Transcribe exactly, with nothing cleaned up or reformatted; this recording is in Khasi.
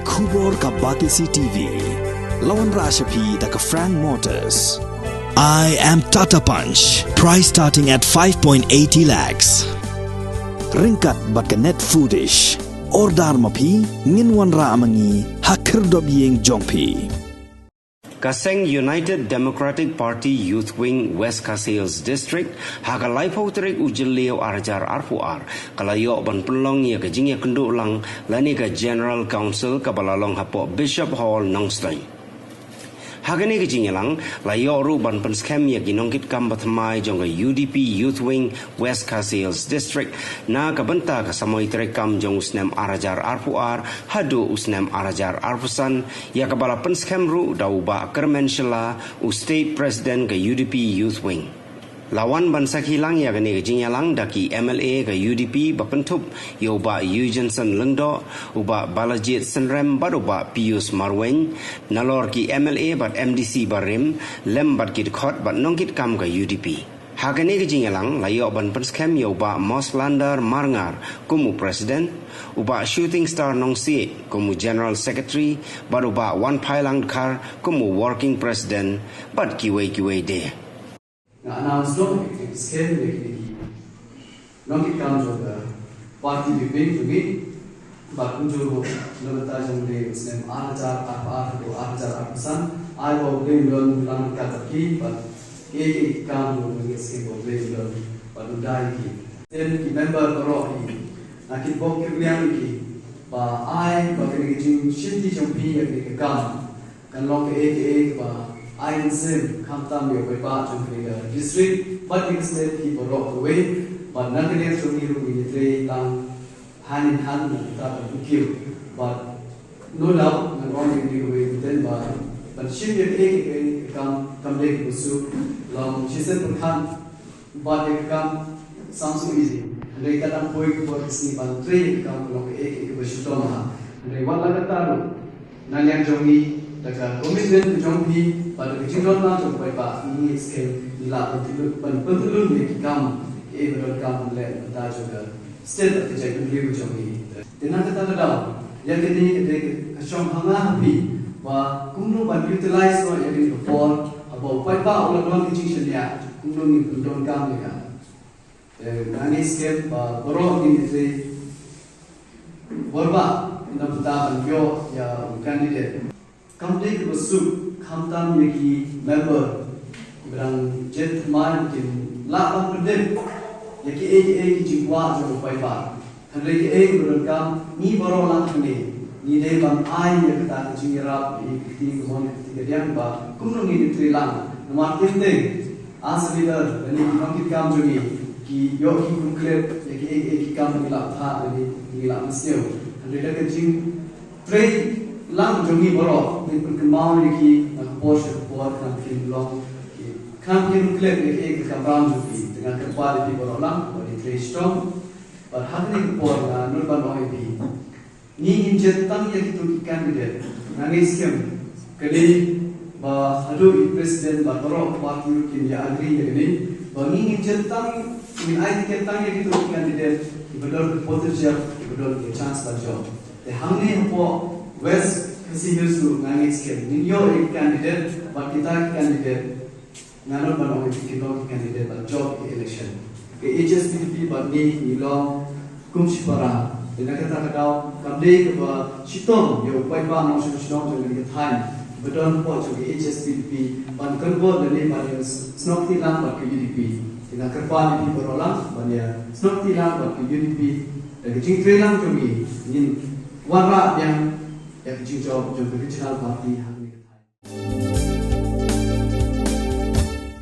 Khubor ka Batesi T V. La wanrah sha phi da ka Frank Motors. I am Tata Punch. Price starting at five point eighty lakhs. Ryngkat bad ka Net Foodish. Order ma phi, ngin wanrah ma ngi ha khyrdop ïing jong phi. Ka seng United Democratic Party Youth Wing West Khasi Hills District, ha ka laiphew tarik u Jylliew ar hajar arphew ar, ka la ïoh ban pynlong ïa ka jingïakynduh lang lane ka General Council kaba la long hapoh Bishop Hall, Nongstoiñ. Ha kane ka jingïalang, la ïoh ruh ban pynskhem ïa ki nongkitkam bathymmai jong ka U D P Youth Wing West Khasi Hills District, na ka bynta ka samoi treikam jong u snem ar hajar arphew ar haduh u snem ar hajar arphew san, ïa kaba la pynskhem ruh da u Bah Kyrmen Shylla, u State President ka U D P Youth Wing. La wan ban sakhi lang ïa kane ka jingïalang da ki M L A ka U D P ba kynthup ïa u Bah Eugenson Lyngdoh, u Bah Balajied Synrem bad u Bah Pius Marwein, nalor ki M L A bad M D C barim, lem bad ki dkhot bad nongkitkam ka U D P. Ha kane ka jingïalang, la ïoh ban pynskhem ïa u Bah Moslander Marngar kum u President, u Bah Shooting Star Nongsiej kum u General Secretary, bad u Bah Wanphailang Dkhar kum u Working President, bad kiwei kiwei de. Nga announce noh ïa ki scheme ïa kine ki nongkitkam jong ka party, ki bank jong ngi. Bad kumjuh ruh na ka bynta jong u snem ar hajar arphew ar haduh ar hajar arphew san, ai ba U Blei un don lang ryngkat bad ki, bad kiei kiei ki kam ruh, ngi sngewbha ba U Blei un don bad un da ïa ki. Te ki member baroh hi, nga kyrpad kyrpad ïa ki ba ai ba kane ka jingshimti jong phi ïa kane ka kam kan long kaei kaei kaba ai mynsiem, khamtam ïa u paidbah jong kane ka district bad ïa ka state hi baroh kawei. Bad na ka liang jong ngi ruh ngin ïatrei tang hand in hand na ka bynta ban kiew. Bad no doubt ngan ong ïa kane kawei ka bynta ba ban shim ïa kaei kaei ka kam kam dei kaba suk, long shisien pyrkhat. Bad ïa ka kam sam suk ïa ngi. Hynrei ka dang poi ka por ka sngi ban trei ïa ka kam ka long kaei kaei kaba shitom bha. Hynrei wat la katta ruh, na liang jong ngi, da ka commitment ka jong phi bad da ka jingdon lang jong u paidbah, ngi ngeit skhem ngi lah ban pynlut, ban pynlut ïa ki kam kiei ba donkam ban leh na ka bynta jong ka state bad ka jaitbynriew jong ngi. Te na kata ka daw, ïa kane ka dei ka shong ha nga ha phi ba kumno ban utilize noh ïa kane ka por, haba u paidbah u la don ka jingshaniah, kumno ngin pyndonkam ïa ka. Te nga ngeit skhem ba baroh ngin ïatrei bor bha na ka bynta ban ïoh ïa u candidate. Kam dei kaba suk, khamtam ïa ki member ba dang jied thymmai kin lah ban pyndep ïa kiei kiei ki jingkwah jong u paidbah. Hynrei kaei kaba donkam, ngi baroh lang hangne ngi dei ban ai ïa kata ka jingïarap ïa ka kti kamon ka kti kadiang ba kumno ngin ïatrei lang. Namar teng teng as a leader lane ki nongkitkam jong ngi ki ïoh ki kyrkhu ïa kiei kiei ki kam ba ngi lah ban thah lane ngi lah ban sniew. Hynrei da ka jing trei lang jong ngi baroh, ngin pynkynmaw ïa ki na ka por sha ka por, khnang ba kin long, khnang ba kin klet ïa ki, ïa ka kamram jong ki. Te nga kyrpad ïa phi baroh lang ba kin trei shitom. Bad ha kane ka por nga nud ban ong ïa phi, ngi ngin jied tang ïa kito ki candidate. Nga ngeit skhem kane ba haduh i president bad baroh ka party ruh kin ïa agree ïa kane, ba ngi ngin jied tang, ngin ai ticket tang ïa kito ki candidate kiba don ka potential, kiba don ka chance ban jop. Te hangne hapoh West Khasi Hills ruh nga ngeit skhem ngin ïoh ïa ki candidate, bad kita ki candidate nga nud ban ong ïa ki, kin long ki candidate ban jop ïa ka election. Ka H S P D P bad ngi ngi long kum shipara. Te na kata ka daw kam dei kaba shitom ïa u paidbah nongshong shnong jong kane ka thaiñ ba don hapoh jong ka H S P D P ban convert lane ban ïa snoh kti lang bad ka U D P. Te nga kyrpad ïa phi baroh lang ban ïa snoh kti lang bad ka U D P. Da ka jingtrei lang jong ngi ngin wanrah biang ïa ka jingjop jong ka regional party ha kane ka thaiñ.